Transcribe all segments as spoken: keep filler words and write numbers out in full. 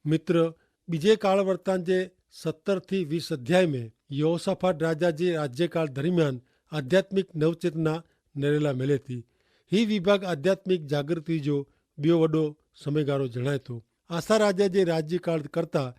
મિત્ર, બીજે કાળવર્તાન જે સત્તર થી વીસ અધ્યાય મેં યહોસાફાટ રાજા જે રાજ્યકાળ દરમિયાન આધ્યાત્મિક નવચેતના નેરેલા મેલેતી. હી વિભાગ આધ્યાત્મિક જાગૃતિ જો બ્યો વડો સમયગારો જણાયતો. આશા રાજા જે રાજ્યકાળ કરતા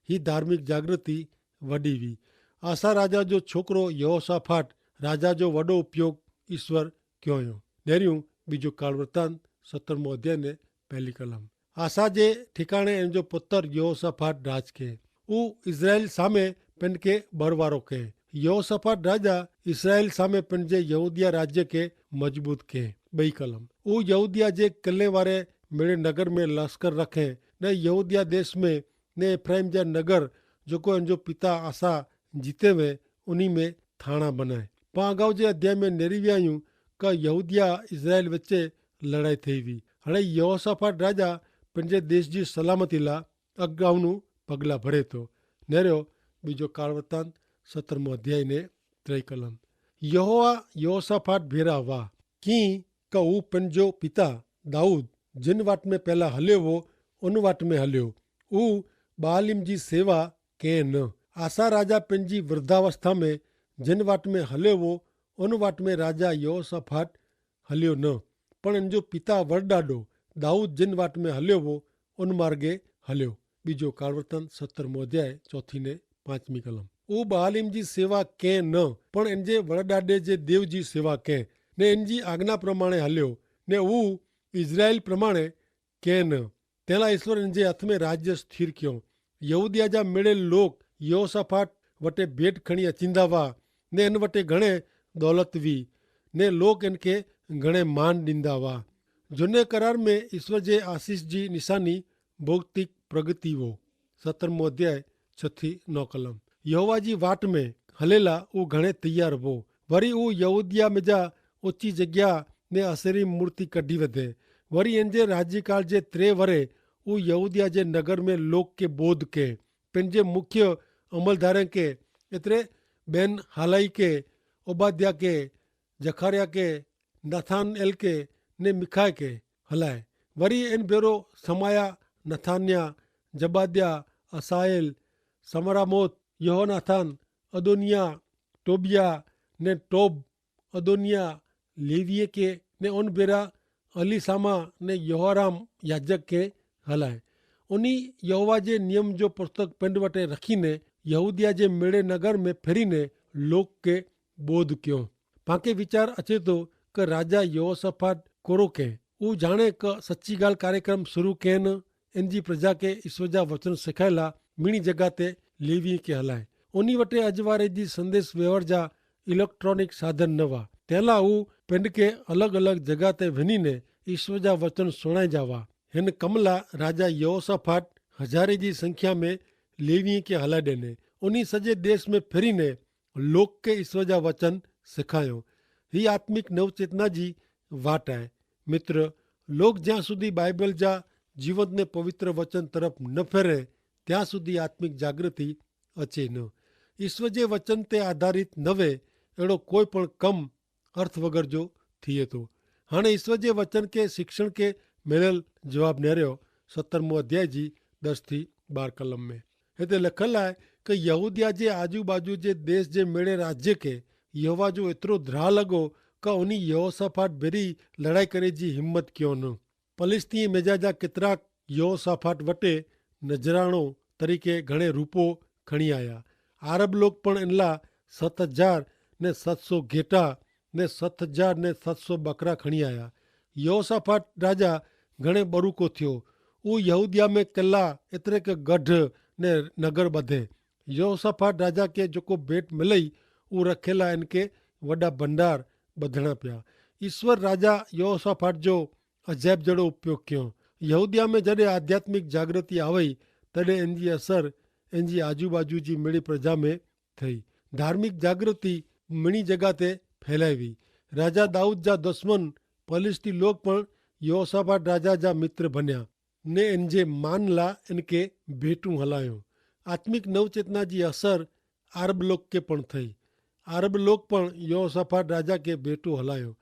હી ધાર્મિક જાગૃતિ વડી વી. આશા રાજા જો છોકરો યહોસાફાટ રાજા જો વડો ઉપયોગ ઈશ્વર ક્યોંયો. નેર્યું બીજો કાળવર્તાન સત્તરમો અધ્યાય ને પહેલી કલમ. આશા જે ઠિકાણે એનજો પુતર યહોસાફાટ રાજ કે ઉ ઇઝરાયેલ સામે પેનકે બરવારો કે. યહોસાફાટ રાજા ઇઝરાયેલ સામે પેનજે યહૂદિયા રાજ્ય કે મજબૂત કે. બઈ કલમ. ઉ યહૂદિયા જે કલ્લે વારે મેળે નગર મેં લશ્કર રખે ને યહૂદિયા દેશ મેં ને એફ્રાઈમ જા નગર જોકો એનજો પિતા આશા જીતે વે ઉની મેં થાણા બનાએ. પાં અગાઉ જે અધ્યાય મેં નેરી વ્યાયું કે યહૂદિયા ઇઝરાયેલ વચ્ચે લડાઈ થઈ વી. હણે યહોસાફાટ રાજા પન જે દેશ જી સલામતી લા અગાઉનું પગલા ભરે તો. નેરો બીજો કાળવર્તાન સત્તરમો અધ્યાય ને ત્રય કલમ. યહોવા યહોસાફાટ ભેરા વા કિં કે ઉપ પન જો પિતા દાઉદ જિન વાટ મેં પહેલા હલ્યો વો ઉન વાટ મેં હલ્યો. ઉ બાલિમ જી સેવા કે ન. આશા રાજા પન જી વૃદ્ધાવસ્થા મેં જિન વાટ મેં હલ્યો વો ઉન વાટ મેં રાજા યહોસાફાટ હલ્યો ન. પણ એન જો પિતા વરડાડો દાઉદ જિન વાટ મેં હલ્યો વો ઉન માર્ગે હલ્યો. બીજો કાળવર્તન સત્તરમો અધ્યાય ચોથી ને પાંચમી કલમ. ઉ બાલિમ જી સેવા કે ન, પણ એન જે વરડાડે જે દેવ જી સેવા કે ને એન જી આજ્ઞા પ્રમાણે હલ્યો ને ઉ ઇઝરાયેલ પ્રમાણે કે ન. તેલા ઈસ્વર એન જે હાથ મેં રાજ્ય સ્થિર ક્યો. યહૂદિયા જા મેળેલ લોક યહોસાફાટ વટે ભેટ ખણી અચિંદા વા ને એન વટે ઘણે દોલત વી ને લોક એન કે ઘણે માન દીંદા વા. જોને કરાર મેં ઈસ્વર જે આશીસ જી નિશાની ભૌતિક પ્રગતિ વો. સત્તરમો અધ્યાય છ થી નવ કલમ. યહોવા જી વાટ મેં હલેલા ઉં ઘણે તૈયાર વો. વરી ઉં યહૂદિયા મેં જા ઓચી જગ્યા ને અસેરી મૂર્તિ કઢ઼ી વધે. વરી એન જે રાજ્યકાળ જે ત્રે વરે ઉં યહૂદિયા જે નગર મેં લોક કે બોધ કે પેનજે મુખ્ય અમલધારે કે એતરે બેન હાલાઈ કે ઓબાદ્યા કે જખાર્યા કે નાથાન એલ કે ને મિખાય કે હલાય. વરી એન ભેરો સમાયા, નથાન્યા, જબાદ્યા, અસાયેલ, સમરામોથ, યહોનાથાન, અદોનિયા, ટોબિયા, ને ટોબ અદોનિયા લેવીએ કે ને ઓન ભેરા અલિસામા ને યહોરામ યાજક કે હલાય. ઓની યહોવા જે નિયમ જો પુસ્તક પેંડ વટે રખીને યહૂદિયા જે મેળે નગર મેં ફેરીને લોક કે બોધ ક્યો. પાંકે વિચાર અચેતો કે રાજા યહોસાફાટ કોરો કે ઉં જાણે કે સચ્ચી ગાલ કાર્યક્રમ શરૂ કહેન એનજી પ્રજા કે ઈસ્વર જા વચન સિખાયેલા મિણી જગા તે લેવી કે હલાય. ઓની વટે અજવારે જી સંદેશ વ્યવહાર જા ઇલેક્ટ્રોનિક સાધન નવા તેલા ઉં પેંડ કે અલગ અલગ જગા તે વની ને ઈસ્વર જા વચન સુણાઈ જાવા. હેન કમલા રાજા યહોસાફાટ હજારે જી સંખ્યા મેં લેવી કે હલાડે ને ઉની સજે દેશ મેં ફેરી ને લોક કે ઈસ્વર જા વચન સિખાયો. હી આત્મિક નવચેતના જી વાટ આય. મિત્ર, લોક જ્યાં સુધી બાઈબલ જા જીવંતને પવિત્ર વચન તરફ ન ફેરે ત્યાં સુધી આત્મિક જાગૃતિ અચે ન. ઈસ્વર જે વચન તે આધારિત નવે એડો કોઈ પણ કમ અર્થ વગર જો થિયે તો. હાણે ઈસ્વર જે વચન કે શિક્ષણ કે મેલેલ જવાબ નેર્યો સત્તરમો અધ્યાય જી દસ થી બાર કલમ મેં હેતે લખેલ આય કે યહૂદિયા જે આજુબાજુ જે દેશ જે મેળે રાજ્ય કે યહોવા જો એતરો ધ્રા લગો કે ઉની યહોસાફાટ ભેરી લડાઈ કરે જી હિંમત ક્યો ન. પલિસ્તી મેજા જા કેતરાક યહોસાફાટ વટે નજરાણો તરીકે ઘણે રૂપો ખણી આયા. આરબ લોક પણ એનલા સત હજાર ને સત સો ઘેટા ને સત હજાર ને સત સો બકરા ખણી આયા. યહોસાફાટ રાજા ઘણે બરુકો થ્યો. ઉં યહૂદિયા મેં કલા એતરે કે ગઢ ને નગર બધે. યહોસાફાટ રાજા કે જોકો ભેટ મિલઈ ઉં રખેલા એન કે વડા ભંડાર બધણા પ્યા. ઈસ્વર રાજા યહોસાફાટ જો અજાયબ જેડો ઉપયોગ ક્યો. યહૂદિયા મેં જડે આધ્યાત્મિક જાગૃતિ આવઈ તડે એનજી અસર એનજી આજુબાજુ જી મેળી પ્રજા મેં થઈ. ધાર્મિક જાગૃતિ મિણી જગા તે ફેલાવી. રાજા દાઉદ જા દુશ્મન પલિસ્તી લોક પણ યહોસાફાટ રાજા જા મિત્ર ભન્યા ને એનજે માન લા એનકે ભેટું હલાયો. આત્મિક નવચેતના જી અસર આરબ લોક કે પણ થઈ. આરબ લોક પણ યહોસાફાટ રાજા કે ભેટું હલાયો.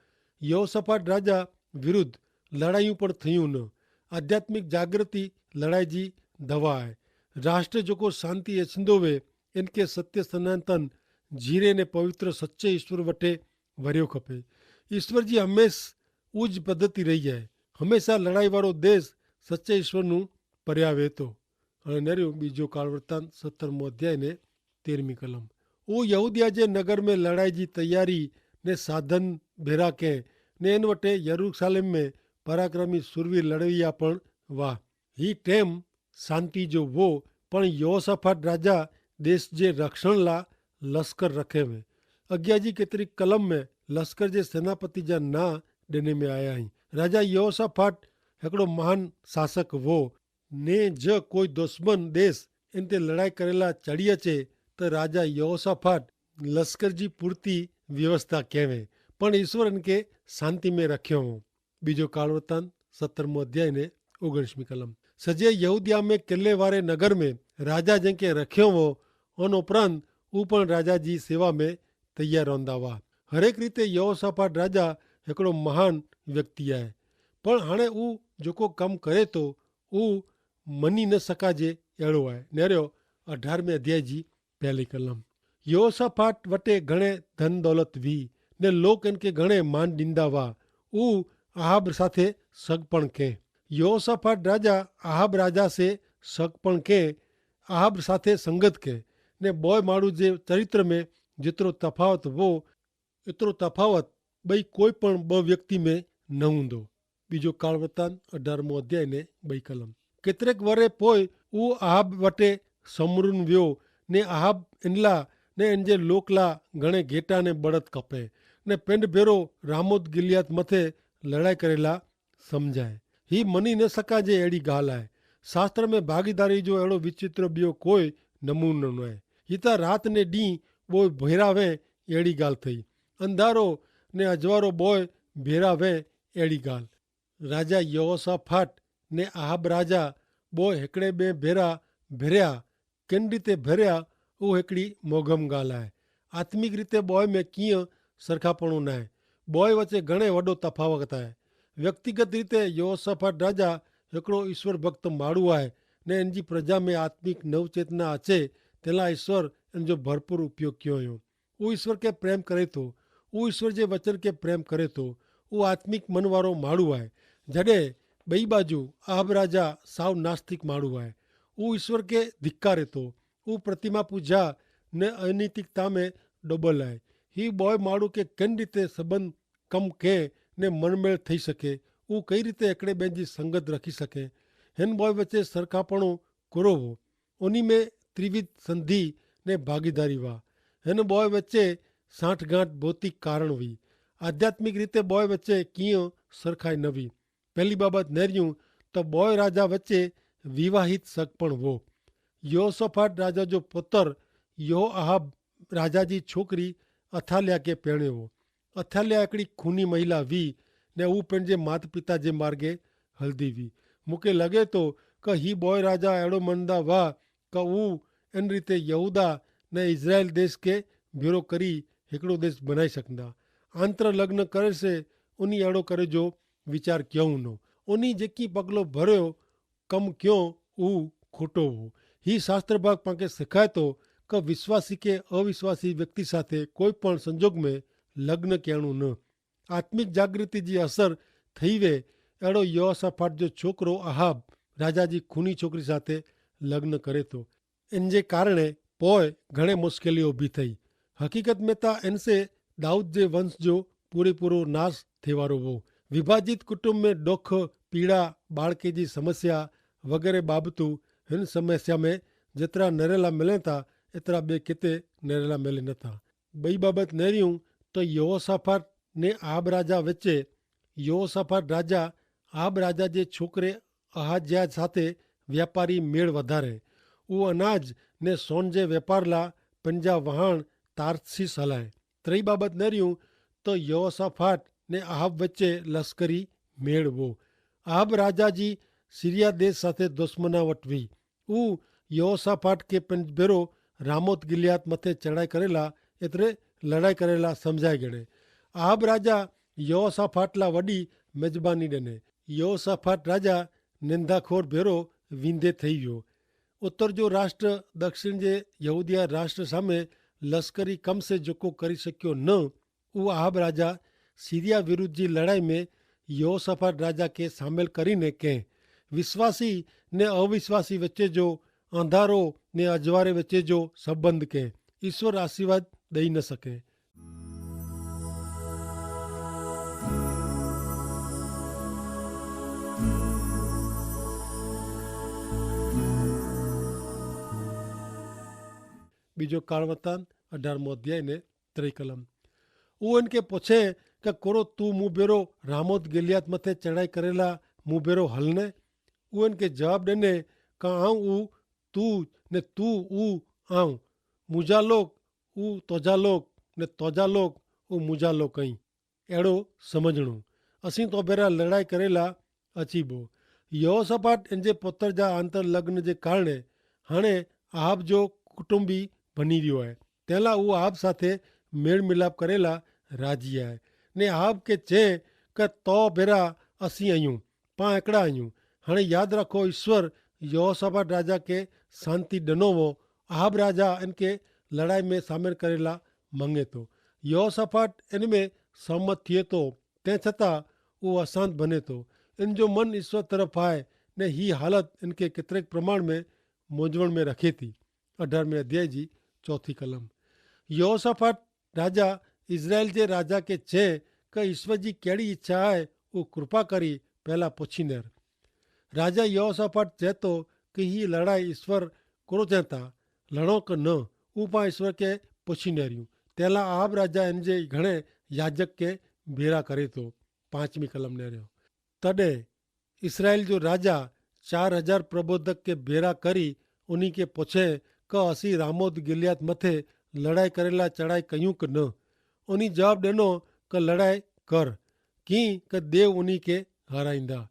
યહોસાફાટ રાજા વિરુદ્ધ લડાઈયું પણ થયું ન. આધ્યાત્મિક જાગૃતિ લડાઈ જી દવા હૈ. રાષ્ટ્ર જોકો શાંતિ એછંદો વે, એનકે સત્ય સનાતન જીરે ને પવિત્ર સચ્ચે ઈશ્વર વટે વર્યો ખપે. ઈશ્વર જી હમેશ ઉજ પદ્ધતિ રહી હૈ. હમેશા લડાઈ વારો દેશ સચ્ચે ઈશ્વરનું પર્યા વેતો. અને નર્યું બીજો કાળવર્તાન સત્તરમો અધ્યાય ને તેરમી કલમ. ઉ યહૂદિયા જે નગર મેં લડાઈ જી તૈયારી ને સાધન ભેરા કે, ને એન વટે યરૂસાલેમ મેં પરાક્રમી સુરવીર લડવૈયા પણ વાહ. હી ટેમ શાંતિ જો વો, પણ યહોસાફાટ રાજા દેશ જે રક્ષણ લા લશ્કર રખે વે. અગિયા જી કેતરી કલમ મેં લશ્કર જે સેનાપતિ જા ના દેને મેં આયા હી. રાજા યહોસાફાટ હેકડો મહાન શાસક વો, ને જ કોઈ દુશ્મન દેશ એન તે લડાઈ કરેલા ચડ઼િયા છે, તો રાજા યહોસાફાટ લશ્કર જી પૂરતી વ્યવસ્થા કહેવે, પણ ઈશ્વર એન કે શાંતિ મેં રખ્યો હો. બીજો કાળવર્તાન સત્તરમો અધ્યાય ને ઓગણીસમી કલમ. સજે યહૂદિયા મેં કિલ્લે વારે નગર મેં રાજા જેંકે રખ્યો હો, અન ઉપરાંત ઉપણ રાજા જી સેવા મેં તૈયાર રોંદા વા. હરેક રીતે યહોસાફાટ રાજા હેકડો મહાન વ્યક્તિ આય, પણ હણે ઉ જોકો કમ કરે તો ઉ મની ન સકાજે એડો આય. નેર્યો અઢારમે અધ્યાય જી પહેલી કલમ. યહોસાફાટ વટે ઘણે ધન દોલત વી, ને લોક એનકે ઘણે માન દીંદા વા. ઉ આહાબ સાથે સગપણ કે. યહોસાફાટ રાજા આહાબ રાજા સે સગપણ કે, આહાબ સાથે સંગત કે. ને બોય માણુ જે ચરિત્ર મેં જેતરો તફાવત વો એતરો તફાવત બઈ કોઈ પણ બ વ્યક્તિ મેં નહુંદો. બીજો કાળવર્તાન અઢારમો અધ્યાય ને બઈ કલમ. કેતરેક વરે પોય ઉ આહાબ વટે સમરૂન વ્યો, ને આહાબ એનલા ને એનજે લોકલા ઘણે ઘેટા ને બડત કપે, ને પેંડ ભેરો રામોદ ગિલિયાત મતે લડાઈ કરેલા સમઝાય. હી મની ન સકાજે એડી ગાલ આય. શાસ્ત્ર મેં ભાગીદારી જો એડો વિચિત્ર બિયો કોઈ નમૂનો નાય. હિતા રાત ને દી બોય ભેરા વે એડી ગાલ થઈ. અંધારો ને અજવારો બોય ભેરા વે એડી ગાલ. રાજા યહોસાફાટ ને આહાબ રાજા બોય હેકડ઼ે બે ભેરા ભેર્યા. કેન રીતે ભેર્યા ઉહ હેકડ઼ી મોગમ ગાલ આય. આત્મિક રીતે બોય મેં કિયા સરખાપણો નાય. બોય વચ્ચે ઘણે વડો તફાવત આય. વ્યક્તિગત રીતે યહોસાફાટ રાજા હેકડો ઈશ્વરભક્ત માડૂ આય, ને એનજી પ્રજા મેં આત્મિક નવચેતના અચે તેલા ઈશ્વર એનજો ભરપૂર ઉપયોગ કિયો યો. ઉહ ઈશ્વર કે પ્રેમ કરે તો, ઉહ ઈશ્વર જે વચન કે પ્રેમ કરે તો, ઉહ આત્મિક મનવારો માડૂ આય. જડે બઈ બાજુ આહબ રાજા સાવ નાસ્તિક માડૂ આય. ઉહ ઈશ્વર કે ધિક્કારે તો, ઉહ પ્રતિમા પૂજા ને અનૈતિકતા મેં ડોબલ આય. હી બોય માડૂ કે કેન રીતે સંબંધ કમ કે ને મનમેળ થઈ શકે? ઉહ કઈ રીતે એકડે બેન જી સંગત રખી શકે? હેન બોય વચ્ચે સરખાપણો કરો વો? ઉની મેં ત્રિવિધ સંધિ ને ભાગીદારી વા. હેન બોય વચ્ચે સાંઠગાંઠ ભૌતિક કારણ વી. આધ્યાત્મિક રીતે બોય વચ્ચે કિયા સરખાઈ નવી. પહેલી બાબત નેર્યું તો બોય રાજા વચ્ચે વિવાહિત સગપણ વો. યહોસાફાટ રાજા જો પુતર યહોઆહાબ રાજા જી છોકરી અથાલ્યા કે પહેણેવો. અથાલ્યા એકડી ખૂની મહિલા વી ને ઉપને જે માતપિતા જે માર્ગે હલદી વી. મુકે લગે તો કે હી બોય રાજા એડો મનદા વા કે ઉ એન રીતે યહૂદા ને ઇઝરાયેલ દેશ કે ભેરો કરી હેકડો દેશ બનાઈ સકંદા. આંતર લગ્ન કરે સે ઉની એડો કરે જો વિચાર ક્યોં ન. ઉની જેકી પગલો ભર્યો કમ ક્યો ઉહ ખોટો હો. હી શાસ્ત્રભાગ પાંકે સિખાયતો કે વિશ્વાસી કે અવિશ્વાસી વ્યક્તિ સાથે કોઈ પણ સંજોગ મેં લગ્ન કહેણું ન. આત્મિક જાગૃતિ જી અસર થઈ વે એડો યહોસાફાટ જો છોકરો આહાબ રાજા જી ખૂની છોકરી સાથે લગ્ન કરે તો. એન જે કારણે પોય ઘણે મુશ્કેલી ઉભી થઈ. હકીકત મેં તા એન સે દાઉદ જે વંશ જો પૂરેપૂરો નાશ થેવારો વો. વિભાજિત કુટુંબ મેં ડોખ, પીડા, બાળકે જી સમસ્યા વગેરે બાબતો હેન સમસ્યા મેં જેતરા નરેલા મેલે તા એતરા બે કેતે નરેલા મેલે નતા. બઈ બાબત નર્યું તો યહોસાફાટ ને આહબ રાજા વચ્ચે યહોસાફાટ રાજા આહબ રાજા જે છોકરે અહાજ્યા સાથે વ્યાપારી મેળ વધારે. ઉ અનાજ ને સોન જે વેપારલા પંજા વહાણ તાર્સિસ હલાએ. ત્રય બાબત નર્યું તો યહોસાફાટ ને આહબ વચ્ચે લશ્કરી મેળ વો. આહબ રાજા જી સિરિયા દેશ સાથે દુશ્મનાવટ વી. ઉ યહોસાફાટ કે પંજભેરો રામોત ગિલિયાત મતે ચડાઈ કરેલા એતરે લડાઈ કરેલા સમઝાઈ ગણે. આહબ રાજા યહોસાફાટલા વડી મેજબાની ડેને. યહોસાફાટ રાજા નિંદાખોર ભેરો વિંધે થઈ વ્યો. ઉત્તર જો રાષ્ટ્ર દક્ષિણ જે યહૂદિયા રાષ્ટ્ર સામે લશ્કરી કમ સે જોકો કરી શક્યો ન. ઉ આહબ રાજા સીરિયા વિરુદ્ધ જી લડાઈ મેં યહોસાફાટ રાજા કે સામેલ કરીને કહેં, વિશ્વાસી ને અવિશ્વાસી વચ્ચે જો અંધારો ને અજવારે વચ્ચે જો સંબંધ કહેં ઈશ્વર આશીર્વાદ દઈ ન શકે. બીજો કાળવર્તાન અઢારમો અધ્યાય ને ત્રિકલમ. ઉ એન કે પોછે કે કોરો તું મુભેરો રામોત ગિલિયાદ મતે ચઢાઈ કરેલા મુભેરો હલને? ઉ એન કે જવાબ દેને કા આઉં ઉ તું ને તું ઉ આઉં મુજા લોક ઉ તોજા લોક ને તોજા લોક ઉ મુજા લોક અહીં. એડો સમઝણો અસી તોભેરા લડાઈ કરેલા અચીબો. યહોસાફાટ એન જે પોતર જા આંતર લગ્ન જે કારણે હણે આહબ જો કુટુંબી ભની રહ્યો હૈ. તેલા ઉ આહબ સાથે મેળમિલાપ કરેલા રાજી હૈ. ને આહબ કે ચે કે તોભેરા અસી અયું પા એકડા અયું. હણે યાદ રાખો ઈસ્વર યહોસાફાટ રાજા કે શાંતિ ડનો વો. આહબ રાજા એન કે લડાઈ મેં સામેલ કરેલા મંગે તો. યહોસાફાટ એન મેં સહમત થિયે તો તે છતાં ઉ અશાંત ભને તો. એન જો મન ઈસ્વર તરફ આય ને હી હાલત એન કે કેતરેક પ્રમાણ મેં મોજવણ મેં રખે થી. અઢારમે અધ્યાય જી ચોથી કલમ. યહોસાફાટ રાજા ઇઝરાયેલ જે રાજા કે છે કે ઈસ્વર જી કેડી ઇચ્છા આય ઉ કૃપા કરી પહેલા પોછી નેર. રાજા યહોસાફાટ ચેતો કે હી લડાઈ ઈસ્વર કરો ચેતા લડો કે ન? ઉપા ઈસ્વર કે પોછી નેર્યું. તેલા આહબ રાજા એન જે ઘણે યાજક કે ભેરા કરે તો. પાંચમી કલમ નેર્યો. તદે ઇસરાયેલ જો રાજા ચાર હજાર પ્રબોધક કે ભેરા કરી ઉની કે પોછે કે અસી રામોદ ગિલિયાદ મતે લડાઈ કરેલા ચડાઈ કહ્યું કે ન? ઉની જવાબ દેનો કે લડાઈ કર કિંકે દેવ ઉની કે હરાઈંદા.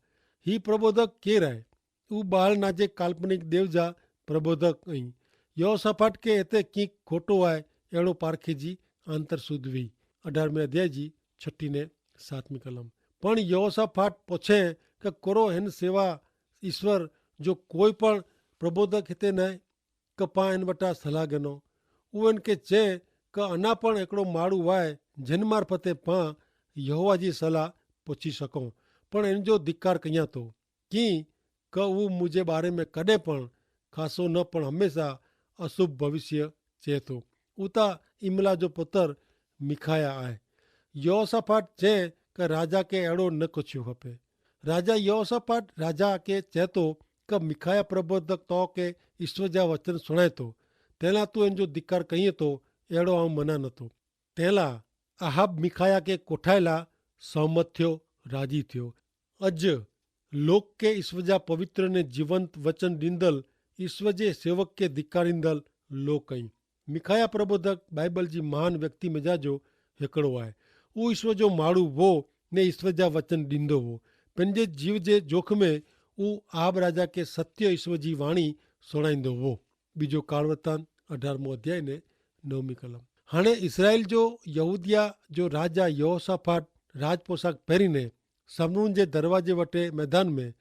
હી પ્રબોધક કે રાય? ઉ બહાલ નાજે કાલ્પનિક દેવ જા પ્રબોધક અહીં. યહોસાફાટ કે એતે કિંક ખોટો આય એડો પારખે જી આંતર સુધવી. અઢારમે અધ્યાય જી છઠી ને સાતમી કલમ. પણ યહોસાફાટ પોછે કે કોરો હેન સેવા ઈસ્વર જો કોઈ પણ પ્રબોધક હેતે નાય કે પા એન વટા સલાહ ગનો? ઉ એન કે ચે કે અના પણ એકડો માડૂ વાય જેન મારફતે પા યહોવા જી સલાહ પોછી શકો. પણ એન જો ધિક્કાર કહિયા તો કિંકે ઉ મુઝે બારે મેં કદે પણ ખાસો ન પણ હમેંશા અશુભ ભવિષ્ય ચેતો. ઉતા ઇમલા જો પુતર મિખાયા આય. યહોસાફાટ ચે કે રાજા કે એડો ન કચ્છ્યો ખપે. રાજા યહોસાફાટ રાજા કે ચેતો કે મિખાયા પ્રબોધક તો કે ઈસ્વર જા વચન સુણાયતો તેલા તું એન જો ધિક્કાર કહિયે તો એડો આઉં મના નતો. તેલા આહાબ મિખાયા કે કોઠાયેલા સહમત થયો, રાજી થયો. અજ લોક કે ઈસ્વજા પવિત્રને જીવંત વચન દીંદલ ઈસ્વજે સેવક કે ધિક્કારીંદલ લોક અહીં. મિખાયા પ્રબોધક બાઈબલ જી મહાન વ્યક્તિ મેં જાજો હેકડો આય. ઉ ઈસ્વજો માડૂ વો ને ઈસ્વજા વચન દીંદો વો. પેનજે જીવ જે જોખમે ઉ આહાબ રાજા કે સત્ય ઈસ્વજી વાણી સોણાઈંદો વો. બીજો કાળવર્તાન અઢારમો અધ્યાય ને નવમી કલમ. હાણે ઇસરાયેલ જો યહૂદિયા જો રાજા યહોસાફાટ રાજપોશાક પહેરીને સમરૂન જે દરવાજે વટે મેદાન મેં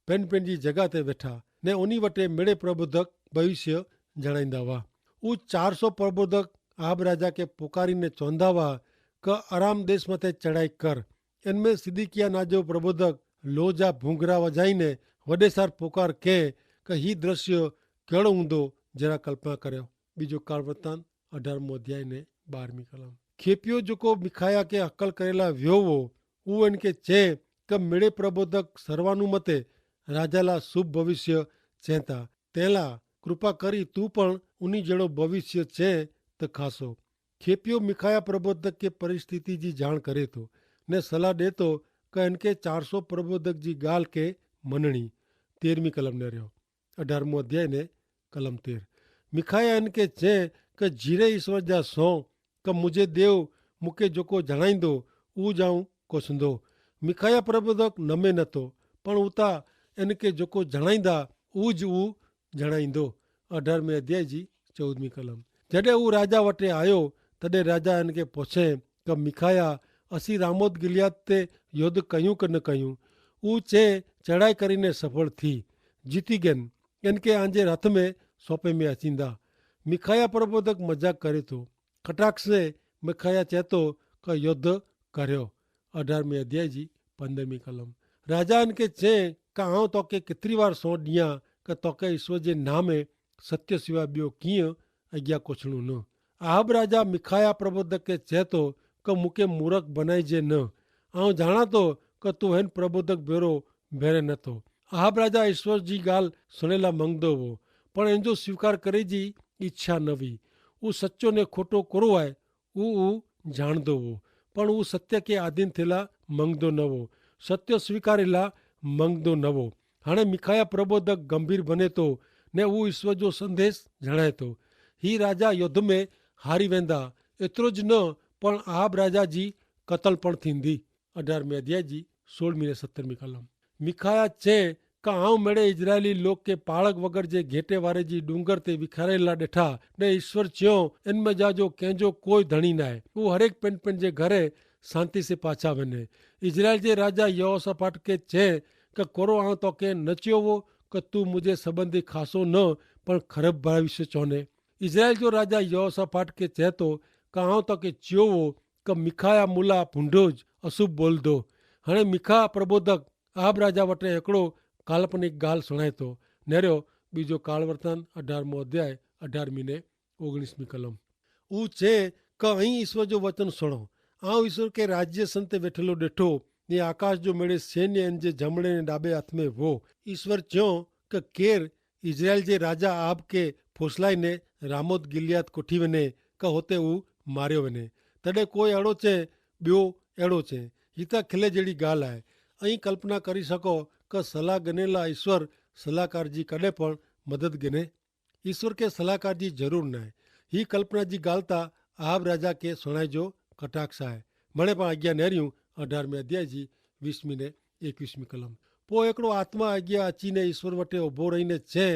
પેનપેન જી જગા તે વેઠા ને ઉની વટે મેળે પ્રબોધક ભવિષ્ય જણાઈંદા વા. ઉ ચારસો પ્રબોધક આહબ રાજા કે પોકારીને ચોંધા વા કે અરામ દેશ મતે ચઢાઈ કર. એન મેં સિદિકિયા નાજો પ્રબોધક લોજા ભૂંગરા વજાઈને વડેસાર પોકાર કે કે હી દ્રશ્ય કહેડો ઊંધો જરા કલ્પના કર્યો. બીજો કાળવર્તાન અઢારમો અધ્યાય ને બારમી કલમ. ખેપ્યો જોકો મિખાયા કે હકલ કરેલા વ્યો વો ઉ એન કે ચે કે મેળે પ્રબોધક સર્વાનુમતે રાજાલા શુભ ભવિષ્ય ચેતા તેલા કૃપા કરી તું પણ ઉની જેડો ભવિષ્ય ચે તો ખાસો. ખેપ્યો મિખાયા પ્રબોધક કે પરિસ્થિતિ જી જાણ કરે તો ને સલાહ દેતો કે એન કે ચારસો પ્રબોધક જી ગાલ કે મનણી. તેરમી કલમ ને રહ્યો. અઢારમો અધ્યાય ને કલમ તેર. મિખાયા એન કે ચે કે જીરે ઈસ્વર જા સો કે મુઝે દેવ મુકે જોકો જણાઈંદો ઉજ આઉં કોસંદો. મિખાયા પ્રબોધક નમે નતો પણ ઉતા એન કે જોકો જણાઈંદા ઉજ ઉ જણાઈંદો. અઢારમે અધ્યાય જી ચૌદમી કલમ. જડે ઉ રાજા વટે આયો તદે રાજા એન કે પોછે કે મિખાયા અસી રામોદ ગિલિયાદ તે યોદ્ધ કહ્યું કે ન કહ્યું? ઉ ચે ચડાઈ કરીને સફળ થી. જીતી ગેન, એન કે આંજે રથ મેં સોંપે મેં અચીંદા. મિખાયા પ્રબોધક મજાક કરે તો. કટાક્ષ સે મિખાયા ચેતો કે યોદ્ધ કર્યો. અઢારમી અધ્યાય જી પંદ્રહમી કલમ. રાજા એન કે ચે કે આઉં તો કે કેતરી વાર સોંડિયા કે તો કે ઈસવ જે નામે સત્ય સિવાય બ્યો કિયા અજ્ઞા કોછણું ન. આહબ રાજા મિખાયા પ્રબોધક કે ચેતો કે મુકે મૂરખ બનાઈ જે ન. આઉં જાણા તો કે તું હેન પ્રબોધક ભેરો ભેરે નતો. આહબ રાજા ઈસવ જી ગાલ સુણેલા મંગદો વો, પણ એન જો સ્વીકાર કરે જી ઇચ્છા નવી. ઉં સચ્ચો ને ખોટો કરો આય ઉં ઉં જાણદો વો, પણ ઉં સત્ય કે આધીન થેલા મંગદો નવો, સત્ય સ્વીકારેલા મંગદો નવો. હાણે મિખાયા પ્રબોધક ગંભીર બને તો ને ઉં ઈસવ જો સંદેશ જણાય તો. હી રાજા યોદ્ધ મેં હારી વેંદા. એતરો જ ન, પણ આહબ રાજા જી કતલ પણ થીંદી. અઢારમી અધ્યાય જી સોળમી ને સત્તરમી કલમ. મિખાયા ચે કા આઉં મેડે ઇઝરાયેલી લોક કે પાળક વગર જે ઘેટે વારે જી ડુંગર તે વિખારેલા ડેઠા. ને ઈસ્વર ચ્યો, એન મેં જા જો કેંજો કોઈ ધણી નાય. ઉં હરેક પેનપેન જે ઘરે શાંતિ સે પાછા વેને. ઇઝરાયેલ જે રાજા યહોસાફાટ કે ચે કે કોરો આઉં તો કે નચ્યો વો કે તું મુઝે સંબંધી ખાસો ન પણ ખરબ ભવિષ્ય ચોને. ઇઝરાયેલ જો રાજા યહોસાફાટ કે ચેતો કે આઉં તો કે ચ્યો વો કે મિખાયા મુલા ભૂંડો જ અશુભ બોલ દો. હણે મિખા પ્રબોધક આહબ રાજા વટે એકડો કાલ્પનિક ગાલ સુણાયતો. નેરો બીજો કાળવર્તન અઢારમો અધ્યાય અઢારમી ને ઓગણીસમી કલમ. ઉં ચે કે અહીં ઈસ્વર જો વચન સુણો. આઉં ઈસ્વર કે રાજ્ય સંતે વેઠેલો ડેઠો ને આકાશ જો મેળે સૈન્ય એન જે જમણે ને ડાબે હાથ મેં વો. ઈસ્વર ચ્યો કે કેર ઇઝરાયેલ જે રાજા આહબ કે ફોસલાઈ ને રામોત ગિલિયાદ કોઠી વેને કે હોતે ઉં માર્યો વેને. તદે કોઈ એડો છે, બ્યો એડો છે. હિતા ખિલે જેડી ગાલ આય. અહીં કલ્પના કરી શકો કે સલાહ ગનેલા ઈસ્વર સલાહકાર જી કદે પણ મદદ ગને. ઈસ્વર કે સલાહકાર જી જરૂર નાય. હી કલ્પના જી ગાલ તા આહબ રાજા કે સુણાય જો કટાક્ષ આય. મણે પણ આજ્ઞા નેર્યું. અઢારમે અધ્યાય જી વીસમી ને એકવીસમી કલમ. પો એકડો આત્મા આજ્ઞા અચીને ઈસ્વર વટે ઉભો રહીને છે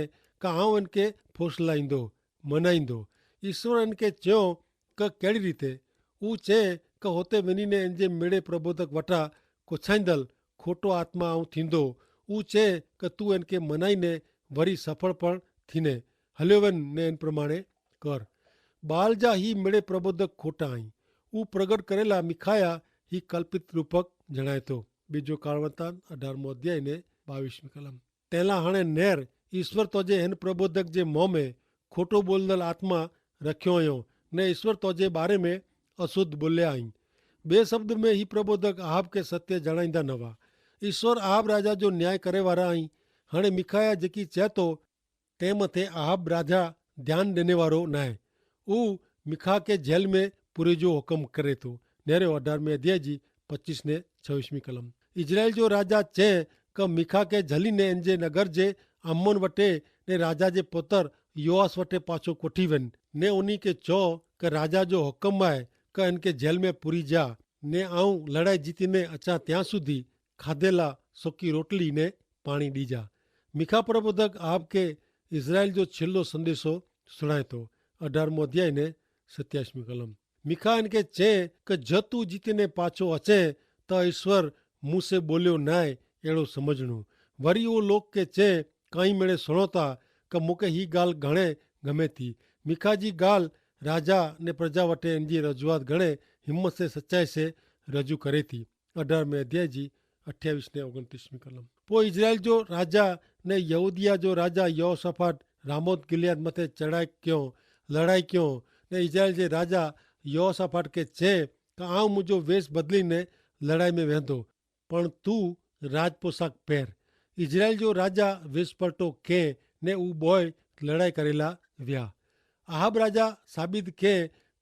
કે આઉં એન કે ફોસલાઈંદો, મનાઈંદો. ઈસ્વર એન કે ચ્યો કે કેડી રીતે? ઉં ચે કે હોતે વેની ને એન જે મેળે પ્રબોધક વટા કોછાઈંદલ ખોટો આત્મા આઉં થીંદો. ઉં ચે કે તું એન કે મનાઈ ને વરી સફળ પણ થીને હલ્યો વેન ને એન પ્રમાણે કર. બાલ જા હી મેળે પ્રબોધક ખોટા અહીં. ઉં પ્રગટ કરેલા મિખાયા હી કલ્પિત રૂપક જણાયતો. બીજો કારણવર્તાન અઢારમો અધ્યાય ને બાવીસમી કલમ. તેલા હણે નેર ઈસ્વર તોજે હેન પ્રબોધક જે મોમે ખોટો બોલદલ આત્મા રખ્યો અયો, ને ઈસ્વર તોજે બારે મેં અશુદ્ધ બોલ્યા અહીં. બે શબ્દ મેં હી પ્રબોધક આહબ કે સત્ય જણાઈંદા નવા. ઈસ્વર આહબ રાજા જો ન્યાય કરે વારા અહીં. હણે મિખાયા જેકી ચેતો તે મતે આહબ રાજા ધ્યાન દેને વારો નાય. ઉં મિખા કે જેલ મેં પુરે જો હુકમ કરે તો. નેરે અઢારમે અધ્યાય જી પચ્ચીસ ને છવીસમી કલમ. ઇઝરાયેલ જો રાજા ચે કે મિખા કે જલી ને એન જે નગર જે આમોન વટે ને રાજા જે પોતર યોઆસ વટે પાછો કોઠી વેન, ને ઉની કે ચો કે રાજા જો હુકમ આય કે એન કે જેલ મેં પુરી જા, ને આઉં લડાઈ જીતી ને અચ્છા ત્યાં સુધી ખાધેલા સોકી રોટલી ને પાણી દીજા. મિખા પ્રબોધક આપ કે ઇઝરાયેલ જો છેલ્લો સંદેશો સુણાયતો. અઢારમો અધ્યાય ને સત્યાઈસમી કલમ. મિખા એન કે ચે કે જો તું જીતી ને પાછો અચે તો ઈસ્વર મુસે બોલ્યો નાય એડો સમઝણું. વરી ઓ લોક કે ચે કાંઈ મેળે સુણોતા કે મુકે હી ગાલ ઘણે ગમે તી. મિખા જી ગાલ રાજા ને પ્રજા વટે એન જી રજૂઆત ઘણે હિંમત સે સચ્ચાઈ સે રજૂ કરે તી. અઢારમે અધ્યાય જી અઠ્યાવીસ ને ઓગણત્રીસમી કલમ. પો ઇઝરાયેલ જો રાજા ને યહૂદિયા જો રાજા યહોસાફાટ રામોત ગિલિયાદ મતે ચડાઈ ક્યો, લડાઈ ક્યો. ને ઇઝરાયેલ જે રાજા યહોસાફાટ કે ચે કે આઉં મુજો વેશ બદલી ને લડાઈ મેં વેંધો, પણ તું રાજપોશાક પહેર. ઇઝરાયેલ જો રાજા વેશ પલટો કે ને ઉં બોય લડાઈ કરેલા વ્યા. આહબ રાજા સાબિત કે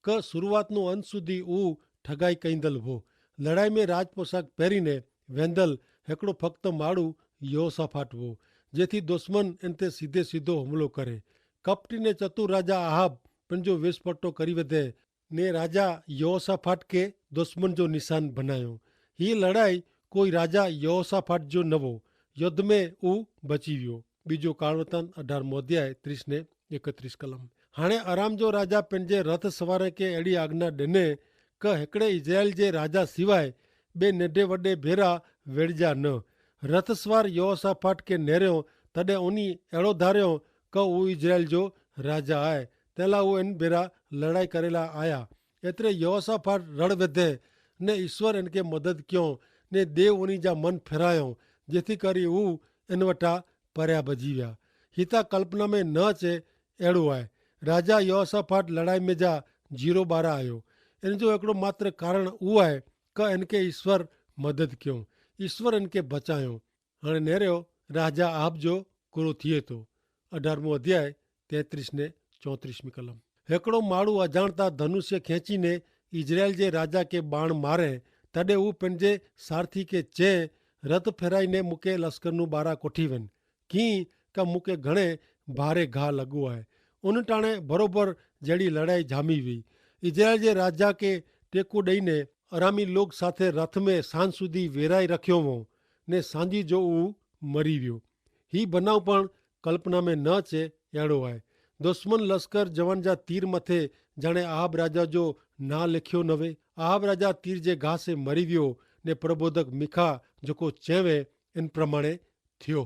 કે શરૂઆતનો અંત સુધી ઉં ઠગાઈ કૈંદલ વો. લડાઈ મેં રાજપોશાક પહેરી ને વેંધલ હેકડો ફક્ત માડૂ યહોસાફાટ વો, જેથી દુશ્મન એન તે સીધે સીધો હુમલો કરે. કપટી ને ચતુર રાજા આહબ પણ જો વેશ પલટો કરી વધે ને રાજા યહોસાફાટ કે દુશ્મન જો નિશાન ભનાયો. હી લડાઈ કોઈ રાજા યહોસાફાટ જો નવો. યુદ્ધ મેં ઉં બચી વ્યો. બીજો કારણવર્તન અઢારમો અધ્યાય ત્રીસ ને એકત્રીસ કલમ. હાણે અરામ જો રાજા પેનજે રથ સવારે કે એડી આજ્ઞા દેને કે હેકડ઼ે ઇઝરાયેલ જે રાજા સિવાય બે નેડે વડે ભેરા વેડજા ન. રથ સવાર યહોસાફાટ કે નેર્યો તદે ઉની એડો ધાર્યો કે ઉ ઇઝરાયેલ જો રાજા આય, તેલા ઉ એન ભેરા લડાઈ કરેલા આયા. એતરે યહોસાફાટ રડ વધે ને ઈસ્વર એન કે મદદ ક્યો, ને દેવ ઉની જા મન ફેરાયો, જેથી કરી ઉ એન વટા પર્યા ભજીવ્યા. હિતા કલ્પના મેં ન ચે એડો આય. રાજા યહોસાફાટ લડાઈ મેં જા જીરો બારા આયો. એન જો એકડો માત્ર કારણ ઉ આય કે એન કે ઈસ્વર મદદ ક્યો, ઈસ્વર એન કે બચાયો. હણે નેર્યો રાજા આપ જો કુરો થિયે તો. અઢારમો અધ્યાય, તેત્રીસ ને ચોત્રીસમી કલમ. હેકડો માળુ અજાણતા ધનુષ્ય ખેંચી ને ઇઝરાયેલ જે રાજા કે બાણ મારે, તદે ઉપને જે સારથી કે ચે, રથ ફેરાઈ ને મુકે લશ્કરનું બારા કોઠી વેન, કિંકા મુકે ઘણે ભારે ઘા લગુ આય. ઉન ટાણે ભરોભર જેડી લડાઈ જામી વી. ઇઝરાયેલ જે રાજા કે ટેકુ દઈને અરામી લોગ સાથે રથ મેં સાંજ સુધી વેરાઈ રખ્યો વો, ને સાંજી જો ઉ મરી વ્યો. હી બનાવ પણ કલ્પના મેં ન ચે એડો આય. દુશ્મન લશ્કર જવાન જા તીર મતે જાણે આહબ રાજા જો ના લેખ્યો નવે. આહબ રાજા તીર જે ઘાસે મરી વ્યો, ને પ્રબોધક મિખા જોકો ચેવે એન પ્રમાણે થ્યો.